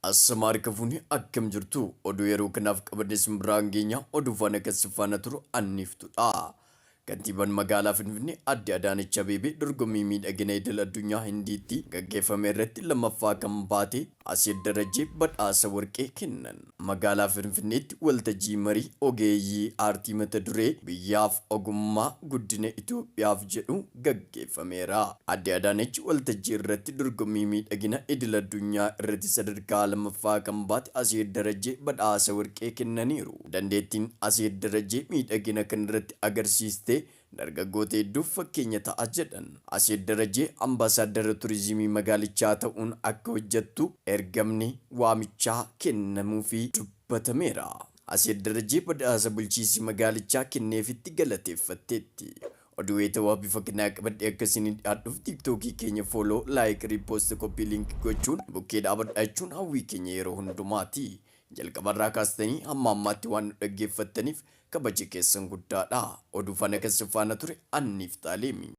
Ashamaa harka fuune akkam jirtu oduu yeroo kanaaf qabadne isin biraan geenya oduu faana kan si faana turu anniiftudha. Kantiibaan magaalaa Finfinnee Aadde Adaanech Abeebee dorgommii miidhagina idil addunyaa Hindiitti gaggeeffame irratti lammaffaa kan baate Aseet Darajjee badhaasa warqee kennan. Magaalaa Finfinneetti waltajjii marii ogeeyyii aartii mata duree Biyyaaf Ogummaa Guddina Itoophiyaaf jedhu gaggeeffameera. Aadde Adaanech waltajjii irratti dorgommii miidhagina idil addunyaa irratti sadarkaa lammaffaa kan baate Aseet Darajjee badhaasa warqee kennaniiru. Dandeettiin Aseet Darajjee miidhagina kanarratti agarsiiste dargaggoota hedduuf fakkeenya ta'a jedhan. Aseet Darajjee Ambaasaaddara Turizimii magaalichaa ta'uun akka hojjettu ergamni waamichaa kennamuufii dubbatameera. Aseet Darajjee badhaasa bulchiinsi magaalichaa kenneefitti galateeffatteetti. Oduu wayitawaa bifa kanaa qabadhee akka isinii dhiyaadhuuf tiiktookii keenya follow, like, repost, copy link gochuun bukkee dhaabadhaa jechuun hawwii keenya yeroo hundumaati. Jalqabarraa kaastanii hamma ammaatti waan nu dhaggeeffattaniif kabaji keessan guddaadha. Oduu faana kan sin faana ture Anniif Taaleemi.